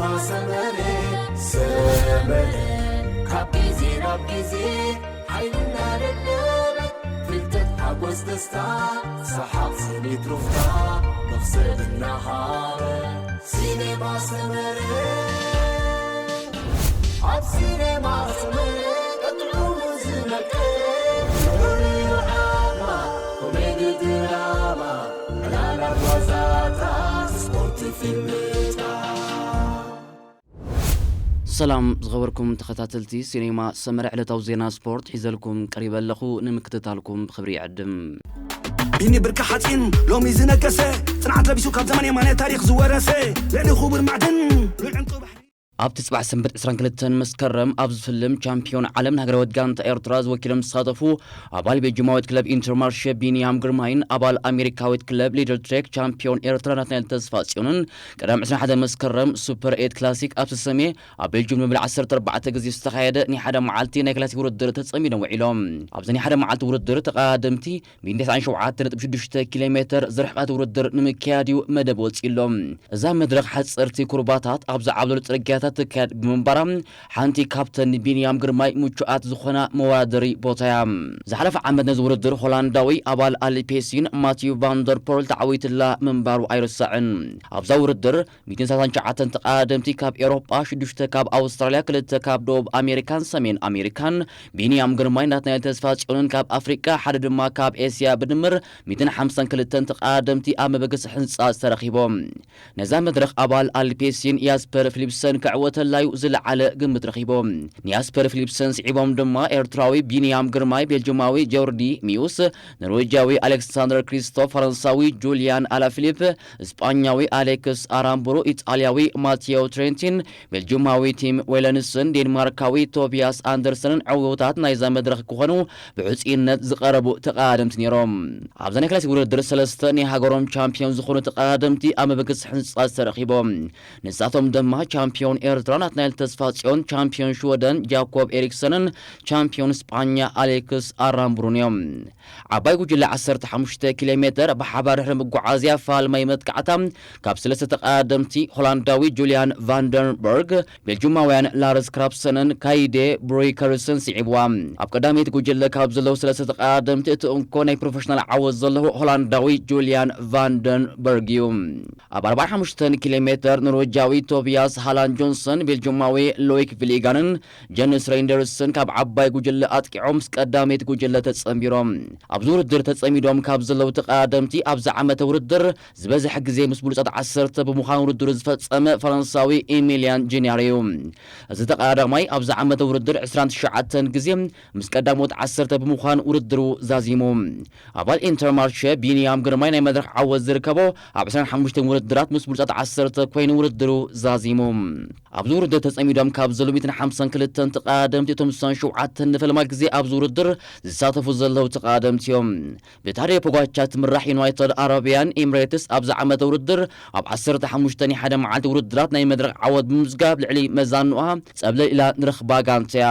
ማሰመረ ሰመረ ካብ ግዜ ናብ ግዜ ሓይልና ደለበ ፍልጠት ሓጎስ ደስታ ሰሓቕ ስኒት ሩፍታ መኽሰብ እናሃበ ሲኔማ ሰመረ ኣብ ሲኔማ ሰመረ ቀጥዑ ዝነቀ ኮሜዲ ድራማ ዕላላት ዋዛታት ስፖርት ፊልምታት ሰላም ዝኸበርኩም ተኸታተልቲ ሲኔማ ሰመረ ዕለታዊ ዜና ስፖርት ሒዘልኩም ቀሪበ ኣለኹ። ንምክትታልኩም ብኽብሪ ይዕድም። ቢኒ ብርካ ሓፂን ሎሚ ዝነገሰ ፅንዓት ለቢሱ ካብ ዘመን የማነ ታሪክ ዝወረሰ ልዕሊ ክቡር ማዕድን ልዑል ዕንቁ ባሕሪ ኣብቲ ጽባሕ ሰንበት ዕስራን ክልተን መስከረም ኣብ ዝፍልም ቻምፒዮን ዓለም ንሃገራዊት ጋንታ ኤርትራ ዝወኪሎም ዝሳተፉ ኣባል ቤልጅማዊት ክለብ ኢንተርማርሸ ቢንያም ግርማይን ኣባል ኣሜሪካዊት ክለብ ሊደር ትሬክ ቻምፒዮን ኤርትራ ናትናኤል ተስፋ ጽዮንን ቀዳም ዕስራን ሓደን መስከረም ሱፐር ኤት ክላሲክ ኣብ ሰሰሜ ኣብ ቤልጅም ንብል ዓሰርተ ኣርባዕተ ግዜ ዝተኻየደ ናይ ሓደ መዓልቲ ናይ ክላሲክ ውድድር ተጸሚዶም ውዒሎም። ኣብዚ ናይ ሓደ መዓልቲ ውድድር ተቐዳደምቲ ብ ተስዓን ሸውዓተን ነጥቢ ሽዱሽተ ኪሎ ሜተር ዝርሕቐት ውድድር ንምክያድ እዩ መደብ ወጺኡ ኣሎ። እዛ መድረኽ ሓጸርቲ ኩርባታት ኣብ ዝዓብለሉ ጽርግያታት ትካየድ ብምንባራ ሓንቲ ካብተን ንቢንያም ግርማይ ምቹኣት ዝኾና መወዳደሪ ቦታ እያ። ዝሓለፈ ዓመት ነዚ ውድድር ሆላንዳዊ ኣባል ኣልፔሲን ማቲዩ ቫንደርፖል ተዓዊትላ ምንባሩ ኣይርሳዕን። ኣብዛ ውድድር ሚእትን ሰላሳን ትሽዓተን ተቐዳደምቲ ካብ ኤውሮጳ፣ ሽዱሽተ ካብ ኣውስትራልያ፣ ክልተ ካብ ደቡብ ኣሜሪካን ሰሜን ኣሜሪካን፣ ቢንያም ግርማይ፣ ናትናኤል ተስፋጽዮንን ካብ ኣፍሪቃ፣ ሓደ ድማ ካብ ኤስያ ብድምር ሚእትን ሓምሳን ክልተን ተቐዳደምቲ ኣብ መበገሲ ሕንጻ ተረኺቦም። ነዛ መድረኽ ኣባል ኣልፔሲን ያስፐር ፊሊፕሰን ክዕወተላዩ ዝለዓለ ግምት ረኺቦም። ንያስፐር ፊሊፕሰን ስዒቦም ድማ ኤርትራዊ ቢንያም ግርማይ፣ ቤልጅማዊ ጆርዲ ሚዩስ፣ ኖርዌጃዊ ኣሌክሳንደር ክሪስቶፍ፣ ፈረንሳዊ ጁልያን ኣላፊሊፕ፣ ስጳኛዊ ኣሌክስ ኣራምቡሩ፣ ኢጣልያዊ ማቴዮ ትሬንቲን፣ ቤልጅማዊ ቲም ዌለንስን ዴንማርካዊ ቶቢያስ ኣንደርሰንን ዕውታት ናይዛ መድረኽ ክኾኑ ብሕጹይነት ዝቐረቡ ተቐዳደምቲ ነይሮም። ኣብዛ ናይ ክላሲክ ውድድር ሰለስተ ናይ ሃገሮም ቻምፒዮን ዝኾኑ ተቐዳደምቲ ኣብ መበገሲ ሕንጻ ተረኺቦም። ንሳቶም ድማ ቻምፒዮን ኤርትራ ናትናኤል ተስፋጽዮን፣ ቻምፒዮን ሽወደን ጃኮብ ኤሪክሰንን ቻምፒዮን ስጳኛ ኣሌክስ ኣራምቡሩን እዮም። ዓባይ ጉጅለ ዓሰርተ ሓሙሽተ ኪሎ ሜተር ብሓባር ድሕሪ ምጉዓዝያ ፋልማይ መጥቃዕታ ካብ ሰለስተ ተቐዳደምቲ ሆላንዳዊ ጁልያን ቫንደንበርግ፣ ቤልጁማውያን ላርስ ክራፕሰንን ካይዴ ብሩይከርስን ስዒብዋ። ኣብ ቀዳመይቲ ጉጅለ ካብ ዘለዉ ሰለስተ ተቐዳደምቲ እቲ እንኮ ናይ ፕሮፌሽናል ዓወት ዘለዎ ሆላንዳዊ ጁልያን ቫንደንበርግ እዩ። ኣብ ኣርባዓን ሓሙሽተን ኪሎ ሜተር ኖርዌጃዊ ቶቢያስ ሃላን ጆንሰን፣ ቤልጁማዊ ሎይክ ቪሊጋንን ጀንስ ሬይንደርስን ካብ ዓባይ ጉጅለ ኣጥቂዖም ምስ ቀዳመይቲ ጉጅለ ተጸንቢሮም። ኣብዚ ውድድር ተጸሚዶም ካብ ዘለዉ ተቐዳደምቲ ኣብዚ ዓመተ ውድድር ዝበዝሐ ግዜ ምስ ብሉጻት ዓሰርተ ብምዃን ውድድሩ ዝፈጸመ ፈረንሳዊ ኤሚልያን ጀኒያር እዩ። እዚ ተቐዳዳማይ ኣብዚ ዓመተ ውድድር ዕስራን ትሽዓተን ግዜ ምስ ቀዳሞት ዓሰርተ ብምዃን ውድድሩ ዛዚሙ። ኣባል ኢንተርማርሸ ቢንያም ግርማይ ናይ መድረኽ ዓወት ዝርከቦ ኣብ ዕስራን ሓሙሽተን ውድድራት ምስ ብሉጻት ዓሰርተ ኮይኑ ውድድሩ ዛዚሙ። ኣብዚ ውድድር ተጸሚዶም ካብ ዘለዉ ሚእትን ሓምሳን ክልተን ተቐዳደምቲ እቶም ስሳን ሸውዓተን ንፈለማ ግዜ ኣብዚ ውድድር ዝሳተፉ ዘለዉ ተቐዳደምቲ እዮም። ብታዴ ፖጋቻ ትምራሕ ዩናይትድ ኣረቢያን ኤምሬትስ ኣብዚ ዓመተ ውድድር ኣብ ዓሰርተ ሓሙሽተ ናይ ሓደ መዓልቲ ውድድራት ናይ መድረኽ ዓወት ብምምዝጋብ ልዕሊ መዛንኡኣ ጸብለል ኢላ ንረኽባ ጋንታ እያ።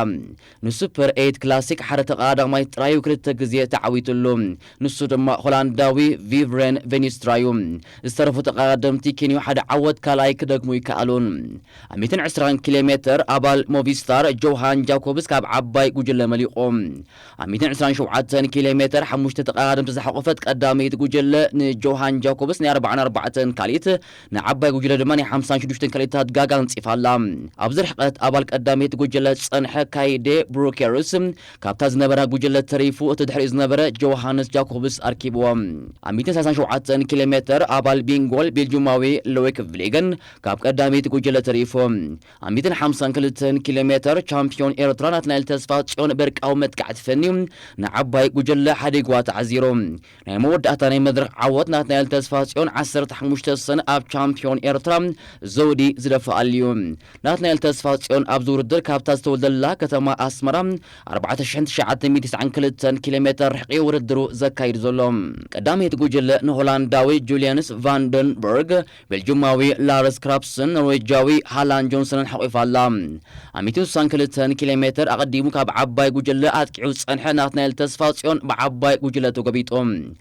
ንሱፐር ኤይት ክላሲክ ሓደ ተቐዳዳማይ ጥራዩ ክልተ ግዜ ተዓዊትሉ። ንሱ ድማ ሆላንዳዊ ቪቭሬን ቬኒስትራ እዩ። ዝተረፉ ተቐዳደምቲ ኬንዩ ሓደ ዓወት ካልኣይ ክደግሙ ይከኣሉን። ኣብ ሚእትን ዕስራን ኪሎ ሜተር ኣባል ሞቪስታር ጆሃን ጃኮብስ ካብ ዓባይ ጉጅለ መሊቑ። ኣብ ሚእትን ዕስራን ሸውዓተን ኪሎ ሜተር ሓሙሽተ ተቐዳደምቲ ዝሓቖፈት ቀዳመይቲ ጉጅለ ንጆሃን ጃኮብስ ናይ ኣርባዓን ኣርባዕተን ካልኢት፣ ንዓባይ ጉጅለ ድማ ናይ ሓምሳን ሽዱሽተን ካልኢታት ጋጋ ኣንጺፋ ኣላ። ኣብዚ ርሕቀት ኣባል ቀዳመይቲ ጉጅለ ዝጸንሐ ካይዴ ብሩኬርስ ካብታ ዝነበራ ጉጅለ ተሪፉ እቲ ድሕሪኡ ዝነበረ ጆሃንስ ጃኮብስ ኣርኪብዎ። ኣብ ሚእትን ሰላሳን ሸውዓተን ኪሎ ሜተር ኣባል ቢንጎል ቤልጁማዊ ሎይክ ቭሌገን ካብ ቀዳመይቲ ጉጅለ ተሪፉ። ኣብ ሚእትን ሓምሳን ክልተን ኪሎ ሜተር ቻምፒዮን ኤርትራ ናትናኤል ተስፋ ጽዮን በርቃዊ መጥቃዕቲ ፈንዩ ንዓባይ ጉጅለ ሓዲግዋ ተዓዚሩ። ናይ መወዳእታ ናይ መድረኽ ዓወት ናትናኤል ተስፋ ጽዮን ዓሰርተ ሓሙሽተ ሰን ኣብ ቻምፒዮን ኤርትራ ዘውዲ ዝደፍኣሉ እዩ። ናትናኤል ተስፋ ጽዮን ኣብዚ ውድድር ካብታ ዝተወልደላ ከተማ ኣስመራ ኣርባዕተ ሽሕን ትሽዓተ ሚእትን ትስዓን ክልተን ኪሎ ሜተር ርሕቂ ውድድሩ ዘካይድ ዘሎ። ቀዳመይቲ ጉጅለ ንሆላንዳዊ ጁልያንስ ቫንደንበርግ፣ ቤልጁማዊ ላርስ ክራፕስን ኖርዌጃዊ ሃላን ጆንሰንን ሓቑፋ ኣላ። ኣብ ሚእትን ስሳን ክልተን ኪሎ ሜተር ኣቐዲሙ ካብ ዓባይ ጉጅለ ኣጥቂዑ ዝጸንሐ ናትናኤል ተስፋጽዮን ብዓባይ ጉጅለ ተጎቢጡ።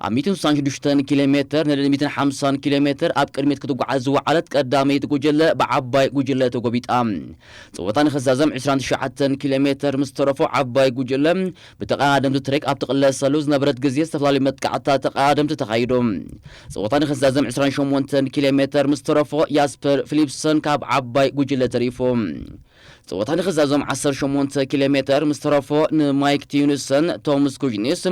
ኣብ ሚእትን ስሳን ሽዱሽተን ኪሎ ሜተር ንልዕሊ ሚእትን ሓምሳን ኪሎ ሜተር ኣብ ቅድሚት ክትጓዓዝ ዝወዓለት ቀዳመይቲ ጉጅለ ብዓባይ ጉጅለ ተጎቢጣ። ጸወታ ንኽዛዘም ዕስራን ትሽዓተን ኪሎ ሜተር ምስ ተረፎ ዓባይ ጉጅለ ብተቐዳደምቲ ትሬክ ኣብ ትቕለሰሉ ዝነበረት ግዜ ዝተፈላለዩ መጥቃዕትታት ተቐዳደምቲ ተኻይዱ። ጸወታ ንኽዛዘም ዕስራን ሸሞንተን ኪሎ ሜተር ምስ ተረፎ ያስፐር ፊሊፕሰን ካብ ዓባይ ጉጅለ ተሪፉ። ጸወታ ንኽዛዘም ዓሰርተ ሸሞንተ ኪሎ ሜተር ምስ ተረፎ ንማይክ ቲዩንሰን፣ ቶምስ ኩጅኒስ፣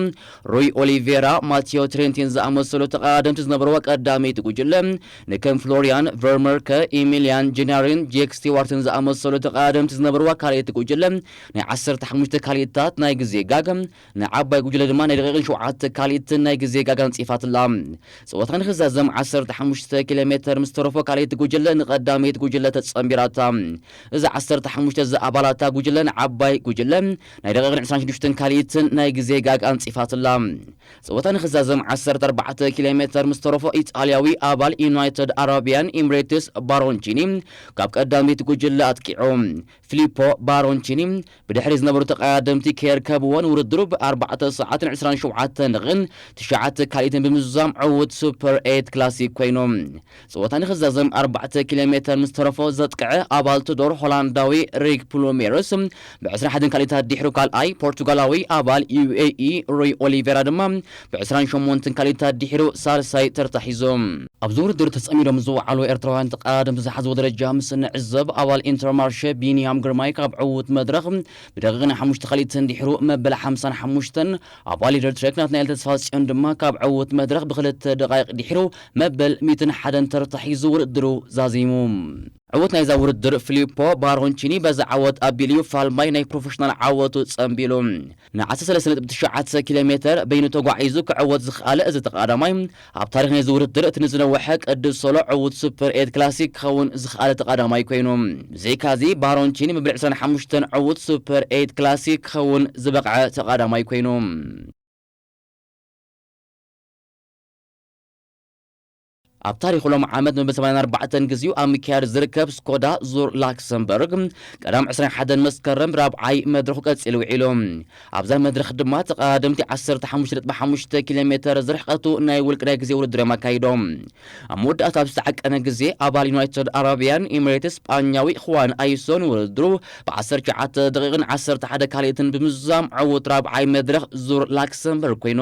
ሩይ ኦሊቬራ፣ ማቴዮ ትሬንቲን ዝኣመሰሉ ተቐዳደምቲ ዝነበርዋ ቀዳመይቲ ጉጅለ ንከም ፍሎሪያን ቨርመርከ፣ ኢሚልያን ጀናሪን ጄክ ስቲዋርትን ዝኣመሰሉ ተቐዳደምቲ ዝነበርዋ ካልኣይቲ ጉጅለ ናይ ዓሰርተ ሓሙሽተ ካልኢታት ናይ ግዜ ጋግ ንዓባይ ጉጅለ ድማ ናይ ደቂቕን ሸውዓተ ካልኢትን ናይ ግዜ ጋግ ኣንጺፋትላ። ጸወታ ንኽዛዘም ዓሰርተ ሓሙሽተ ኪሎ ሜተር ምስ ተረፎ ካልኣይቲ ጉጅለ ንቐዳመይቲ ጉጅለ ተጸንቢራታ። እዚ ዓሰርተ ሓሙሽተ ዝኣባላታ ጉጅለ ንዓባይ ጉጅለ ናይ ደቂቕን ዕስራን ሽዱሽተን ካልኢትን ናይ ግዜ ጋግ ኣንጺፋትላ። ጸወታ ንኽዛዘም ዓሰርተ ኣርባዕተ ኪሎ ሜተር ምስ ተረፎ ኢጣልያዊ ኣባል ዩናይትድ ኣረቢያን ኤምሬትስ ባሮንቺኒ ካብ ቀዳመይቲ ጉጅለ ኣጥቂዑ። ፊሊፖ ባሮንቺኒ ብድሕሪ ዝነበሩ ተቐዳደምቲ ከየርከብዎ ንውድድሩ ብኣርባዕተ ሰዓትን ዕስራን ሸውዓተን ደቂቕን ትሽዓተ ካልኢትን ብምዝዛም ዕዉት ሱፐር ኤት ክላሲክ ኮይኑ። ጸወታ ንኽዛዘም ኣርባዕተ ኪሎ ሜተር ምስ ተረፎ ዘጥቅዐ ኣባል ቱዶር ሆላንዳዊ ሪክ ፕሉሜርስ ብዕስራን ሓደን ካልኢታት ድሕሩ ካልኣይ፣ ፖርቱጋላዊ ኣባል ዩ ኤ ኢ ሩይ ኦሊቬራ ድማ ብዕስራን ሸሞንተን ካልኢታት ድሕሩ ሳልሳይ ተርታ ሒዙ። ኣብዚ ውድድር ተጸሚዶም ዝወዓሉ ኤርትራውያን ተቐዳደምቲ ዝሓዝዎ ደረጃ ምስ እንዕዘብ፣ ኣባል ኢንተርማርሸ ቢንያም ግርማይ ካብ ዕዉት መድረኽ ብደቂቕን ሓሙሽተ ካልኢትን ድሕሩ መበል ሓምሳን ሓሙሽተን፣ ኣባል ሊደር ትሬክ ናትናኤል ተስፋጽዮን ድማ ካብ ዕዉት መድረኽ ብክልተ ደቓይቕ ድሕሩ መበል ሚእትን ሓደን ተርታ ሒዙ ውድድሩ ዛዚሙ። ዕዉት ናይዛ ውድድር ፊሊፖ ባሮንቺኒ በዚ ዓወት ኣቢሉ እዩ ፋልማይ ናይ ፕሮፌሽናል ዓወቱ ጸንቢሉ። ንዓሰርተ ሰለስተ ነጥቢ ትሽዓተ ኪሎ ሜተር በይኑ ተጓዒዙ ክዕወት ዝኸኣለ እዚ ተቐዳዳማይ ኣብ ታሪኽ ናይዚ ውድድር እቲ ንዝነውሐ ቅዱስ ሶሎ ዕዉት ሱፐር ኤት ክላሲክ ክኸውን ዝኸኣለ ተቐዳዳማይ ኮይኑ። ብዘይካዚ ባሮንቺኒ መበል ዕስራን ሓሙሽተን ዕዉት ሱፐር ኤት ክላሲክ ክኸውን ዝበቕዐ ተቐዳዳማይ ኮይኑ። ኣብ ታሪኹ ሎም ዓመት መበል ሰማንያን ኣርባዕተን ግዜኡ ኣብ ምክያድ ዝርከብ ስኮዳ ዙር ላክሰምበርግ ቀዳም ዕስራን ሓደን መስከረም ራብዓይ መድረኹ ቀጺሉ ውዒሉ። ኣብዛ መድረኽ ድማ ተቐዳደምቲ ዓሰርተ ሓሙሽተ ነጥቢ ሓሙሽተ ኪሎ ሜተር ዝርሕቀቱ ናይ ውልቂ ናይ ግዜ ውድድር እዮም ኣካይዶም። ኣብ መወዳእታ ኣብ ዝተዓቀነ ግዜ ኣባል ዩናይትድ ኣረቢያን ኤሚሬትስ ስጳኛዊ ኹዋን ኣይሶ ንውድድሩ ብዓሰርተ ትሽዓተ ደቂቕን ዓሰርተ ሓደ ካልኢትን ብምዝዛም ዕዉት ራብዓይ መድረኽ ዙር ላክሰምበርግ ኮይኑ።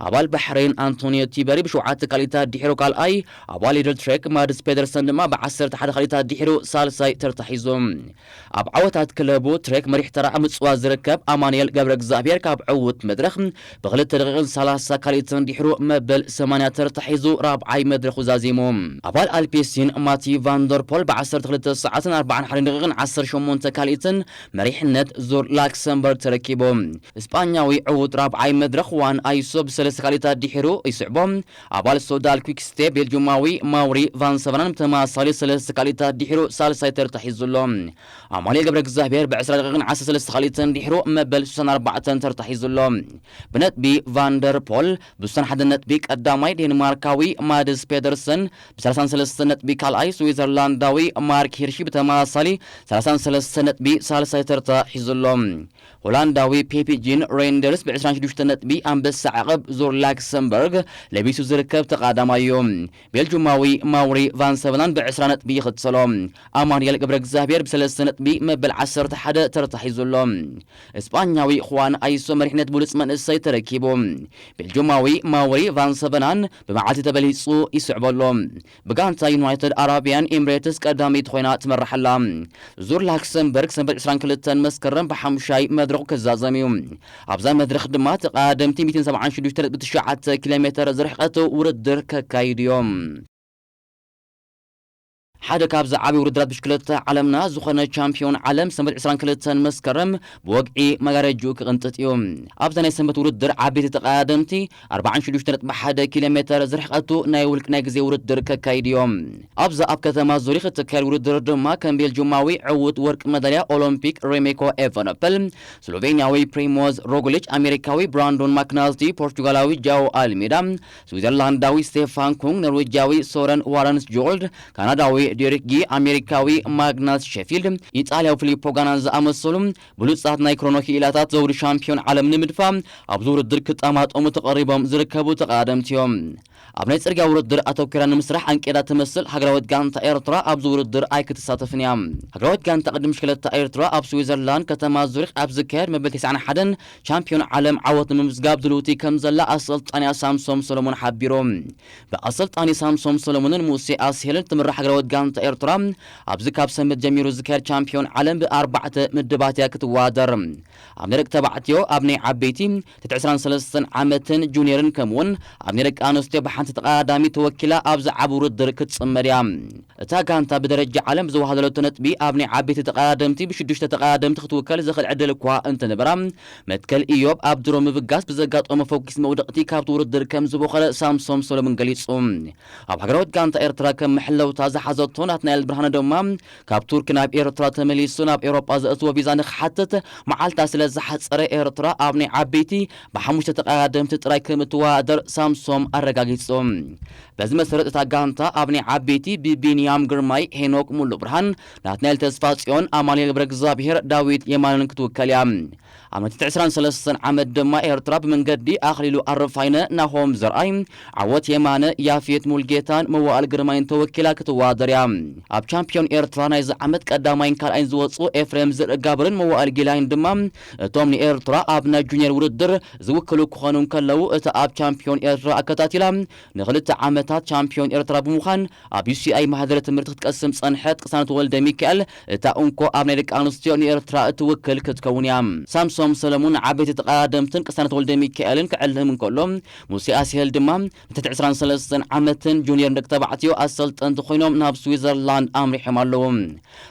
ኣባል ባሕሬን ኣንቶኒዮ ቲበሪ ብሸውዓተ ካልኢታት ድሒሩ ካልኣይ፣ ኣባል ሊደር ትሬክ ማድስ ፔደርሰን ድማ ብዓሰርተ ሓደ ካልኢታት ድሒሩ ሳልሳይ ተርታ ሒዙ። ኣብ ዓወታት ክለቡ ትሬክ መሪሕ ተራ ኣብ ምጽዋት ዝርከብ ኣማኑኤል ገብረ እግዚኣብሔር ካብ ዕዉት መድረኽ ብክልተ ደቂቕን ሰላሳ ካልኢትን ድሒሩ መበል ሰማንያ ተርታ ሒዙ ራብዓይ መድረኹ ዛዚሙ። ኣባል ኣልፔሲን ማቲ ቫንደርፖል ብዓሰርተ ክልተ ሰዓትን ኣርባዓን ሓደን ደቂቕን ዓሰርተ ሸሞንተ ካልኢትን መሪሕነት ዙር ላክሰምበርግ ተረኪቡ። እስጳኛዊ ዕዉት ራብዓይ መድረኽ ዋን ኣይሶ ብሰለስተ ካልኢታት ድሒሩ ይስዕቦ። ኣባል ሶዳል ኲክስቴፕ ቤልጁማዊ ማውሪ ቫን ሰቨናን ብተመሳሳሊ ሰለስተ ካልኢታት ድሒሩ ሳልሳይ ተርታ ሒዙ ኣሎ። ኣማኑኤል ገብረ እግዚኣብሔር ብዕስራ ደቂቕን ዓሰርተ ሰለስተ ካልኢትን ድሒሩ መበል ስሳን ኣርባዕተን ተርታ ሒዙ ኣሎ። ብነጥቢ ቫንደር ፖል ብስሳን ሓደ ነጥቢ ቀዳማይ፣ ዴንማርካዊ ማድስ ፔደርሰን ብሰላሳን ሰለስተ ነጥቢ ካልኣይ፣ ስዊዘርላንዳዊ ማርክ ሂርሺ ብተመሳሳሊ ሰላሳን ሰለስተ ነጥቢ ሳልሳይ ተርታ ሒዙ ኣሎ። ሆላንዳዊ ፔፒ ጂን ሬንደርስ ብዕስራን ሽዱሽተ ነጥቢ ኣንበሳ ዓቐብ ዙር ላክሰምበርግ ለቢሱ ዝርከብ ተቐዳዳማይ እዩ። ቤልጁማዊ ማውሪ ቫን ሰቨናን ብዕስራ ነጥቢ ይኽተሎ። ኣማኑኤል ገብረ እግዚኣብሔር ብሰለስተ ነጥቢ መበል ዓሰርተ ሓደ ተርታ ሒዙ ኣሎ። እስጳኛዊ ኹዋን ኣይሶ መሪሕነት ብሉጽ መንእሰይ ተረኪቡ። ቤልጁማዊ ማውሪ ቫን ሰቨናን ብመዓልቲ ተበሊጹ ይስዕበሎ። ብጋንታ ዩናይትድ ኣረቢያን ኤምሬትስ ቀዳመይቲ ኮይና ትመርሕ ኣላ። ዙር ላክሰምበርግ ሰንበት ዕስራን ክልተን መስከረም ብሓሙሻይ መድረኹ ክዛዘም እዩ። ኣብዛ መድረኽ ድማ ተቐዳደምቲ ሚእትን ሰብዓን ሽዱሽተ ነጥቢ ትሽዓተ ኪሎ ሜተር ዝርሕቀት ውድድር ከካይዱ እዮም። ሓደ ካብ ዝዓበዩ ውድድራት ብሽክለታ ዓለምና ዝኾነ ቻምፒዮን ዓለም ሰንበት ዕስራን ክልተን መስከረም ብወግዒ መጋረጅኡ ክቕንጥጥ እዩ። ኣብዛ ናይ ሰንበት ውድድር ዓበይቲ ተቐዳደምቲ ኣርባዓን ሽዱሽተ ነጥቢ ሓደ ኪሎ ሜተር ዝርሕቀቱ ናይ ውልቂ ናይ ግዜ ውድድር ከካይድ እዮም። ኣብዛ ኣብ ከተማ ዙሪክ እትካየድ ውድድር ድማ ከም ቤልጁማዊ ዕዉት ወርቂ መዳልያ ኦሎምፒክ ሬሜኮ ኤቨነፐል፣ ስሎቬንያዊ ፕሪሞዝ ሮግሊች፣ ኣሜሪካዊ ብራንዶን ማክናልቲ፣ ፖርቹጋላዊ ጃኦ ኣልሜዳ፣ ስዊዘርላንዳዊ ስቴፋን ኩንግ፣ ኖርዌጃዊ ሶረን ዋረንስ ጆልድ፣ ካናዳዊ ዴሪክ ጊ ኣሜሪካዊ፣ ማግናስ ሼፊልድ ኢጣልያዊ ፊሊፖ ጋና ዝኣመሰሉ ብሉጻት ናይ ክሮኖ ክኢላታት ዘውዲ ሻምፒዮን ዓለም ንምድፋ ኣብዚ ውድድር ክጠማጠሙ ተቐሪቦም ዝርከቡ ተቐዳደምቲ እዮም። ኣብ ናይ ጽርግያ ውድድር ኣተኲራ ንምስራሕ ኣንቂዳ ትመስል ሃገራዊት ጋንታ ኤርትራ ኣብዚ ውድድር ኣይክትሳተፍን እያ። ሃገራዊት ጋንታ ቅድም ሽክለታ ኤርትራ ኣብ ስዊዘርላንድ ከተማ ዙሪክ ኣብ ዝካየድ መበል ተስዓን ሓደን ቻምፒዮን ዓለም ዓወት ንምምዝጋብ ድልውቲ ከም ዘላ ኣሰልጣኒኣ ሳምሶም ሰሎሞን ሓቢሩ። ብኣሰልጣኒ ሳምሶም ሰሎሞንን ሙሴ ኣስሄልን ትምራሕ ሃገራዊት ጋንታ ኤርትራ ኣብዚ ካብ ሰንበት ጀሚሩ ዝካየድ ቻምፒዮን ዓለም ብኣርባዕተ ምድባት እያ ክትወዳደር። ኣብ ናይ ደቂ ተባዕትዮ ኣብ ናይ ዓበይቲ ትሕቲ ዕስራን ሰለስተን ዓመትን ጁኒየርን ከምኡውን ኣብ ናይ ደቂ ኣንስትዮ ብሓንቲ ተቐዳዳሚ ተወኪላ ኣብዚ ዓቢ ውድድር ክትጽመድ እያ። እታ ጋንታ ብደረጃ ዓለም ብዝወሃደለቶ ነጥቢ ኣብ ናይ ዓበይቲ ተቐዳደምቲ ብሽዱሽተ ተቐዳደምቲ ክትውከል ዝኽእል ዕድል እኳ እንተነበራ፣ መትከል ኢዮብ ኣብ ድሮ ምብጋስ ብዘጋጠሞ ፈኲስ መውደቕቲ ካብቲ ውድድር ከም ዝቦኸለ ሳምሶም ሰሎሞን ገሊጹ። ኣብ ሃገራዊት ጋንታ ኤርትራ ከም መሐለውታ ዝሓዘቶ ናትናኤል ብርሃነ ድማ ካብ ቱርኪ ናብ ኤርትራ ተመሊሱ ናብ ኤውሮጳ ዘእትዎ ቪዛ ንክሓትት መዓልታ ስለ ዝሓጸረ ኤርትራ ኣብ ናይ ዓበይቲ ብሓሙሽተ ተቐዳደምቲ ጥራይ ከም እትወዳደር ሳምሶም ኣረጋጊጹ። በዚ መሰረት እታ ጋንታ ኣብ ናይ ዓበይቲ ብቢንያም ግርማይ፣ ሄኖክ ሙሉ ብርሃን፣ ናትናኤል ተስፋ ጽዮን፣ ኣማኑኤል ገብረ እግዚኣብሔር፣ ዳዊት የማነን ክትውከል እያ። ኣብ ናይ ትሕቲ ዕስራን ሰለስተን ዓመት ድማ ኤርትራ ብመንገዲ ኣኽሊሉ ኣረፋይነ፣ ናሆም ዘርኣይ፣ ዓወት የማነ፣ ያፌት ሙልጌታን መዋእል ግርማይን ተወኪላ ክትወዳደር እያ። ኣብ ቻምፒዮን ኤርትራ ናይዚ ዓመት ቀዳማይን ካልኣይን ዝወጹ ኤፍሬም ዝርጋብርን መዋእል ጊላይን ድማ እቶም ንኤርትራ ኣብ ናይ ጁኒየር ውድድር ዝውክሉ ክኾኑ እንከለዉ፣ እታ ኣብ ቻምፒዮን ኤርትራ ኣከታቲላ ንኽልተ ዓመታት ቻምፒዮን ኤርትራ ብምዃን ኣብ ዩ ሲ ኣይ ማህደረ ትምህርቲ ክትቀስም ጸንሐት ቅሳነት ወልደ ሚካኤል፣ እታ እንኮ ኣብ ናይ ደቂ ኣንስትዮ ንኤርትራ እትውክል ክትከውን እያ። ሳምሶም ሰለሙን ዓበይቲ ተቐዳደምትን ቅሳነት ወልደ ሚካኤልን ክዕልም እንከሎ፣ ሙሴ ኣስሄል ድማ ንትሕቲ ዕስራን ሰለስተን ዓመትን ጁኒየርን ደቂ ተባዕትዮ ኣሰልጠንቲ ኮይኖም ናብ ስዊዘርላንድ ኣምሪሖም ኣለዉ።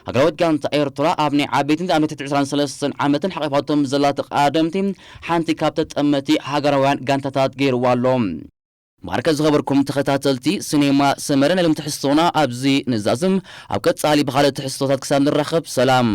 ሃገራዊት ጋንታ ኤርትራ ኣብ ናይ ዓበይትን ኣብ ናይ ትሕቲ ዕስራን ሰለስተን ዓመትን ሓቂፋቶም ዘላ ተቐዳደምቲ ሓንቲ ካብ ተጠመቲ ሃገራውያን ጋንታታት ገይርዋ ኣሎ። ማርከ ዝኸበርኩም ተኸታተልቲ ሲኔማ ሰመረ፣ ናይ ሎም ትሕዝቶና ኣብዚ ንዛዝም። ኣብ ቀጻሊ ብኻልእ ትሕዝቶታት ክሳብ ንራኸብ፣ ሰላም።